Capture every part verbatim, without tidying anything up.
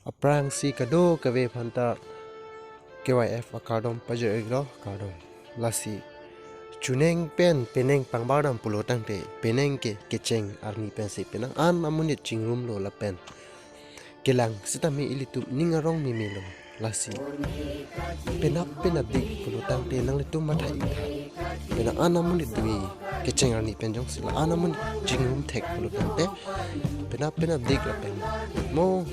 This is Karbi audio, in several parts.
Aphrangsi kadokave aphanta K Y F akardom pajir-iklo, kardom. Lasi chuneng pen penang pangbar dam pulo tangte, penang ke kecheng arni pensi penang an amonit chingrumlo lapen kelang sitame ilitum ning arong mimelo. Lasi penap penapdik pulo tangte nanglitum matha-ik tha. Penang an amonit dui kecheng arni pen jongsi la an amonit chingrum thek pulo tangte penap penapdik lapen mo,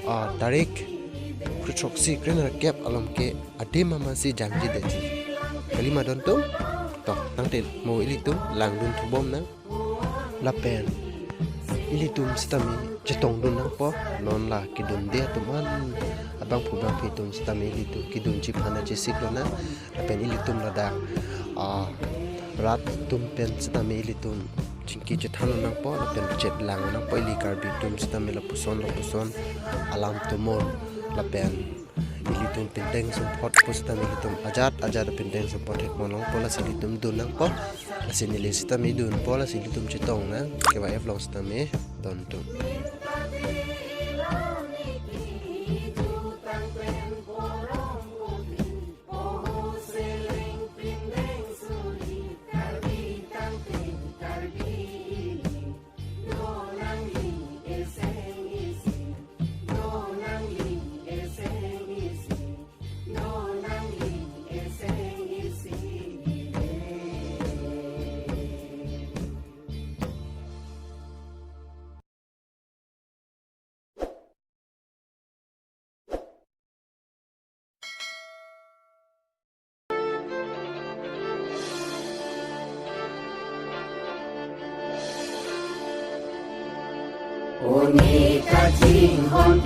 ah, tarik krethrok isi krenerkep along ke adim amatsi jangji detji. Kalima don atum, to tangte mo ilitum langdun thubom nang. Lapen ilitum sitame chetongdun nangpo, non la kedunde atum an abangphu bangphi atum sitame ilitum kedunji aphan achisiklo nang. Lapen ilitum ladak, ah, rat atum pen sitame ilitum chingki chethan nangpo, lapen chetlang nangpo, ili Karbi atum sitame lapuson lapuson alam tumor, lapen ilitum pindeng sumpot pu sitame ilitum ajat ajat pindeng sumpot thek monong po, lasi ilitum dun nangpo. Lasi neli sitame dunpo, lasi ilitum chetong nang, K Y F along sitame don atum. Oni kachinghon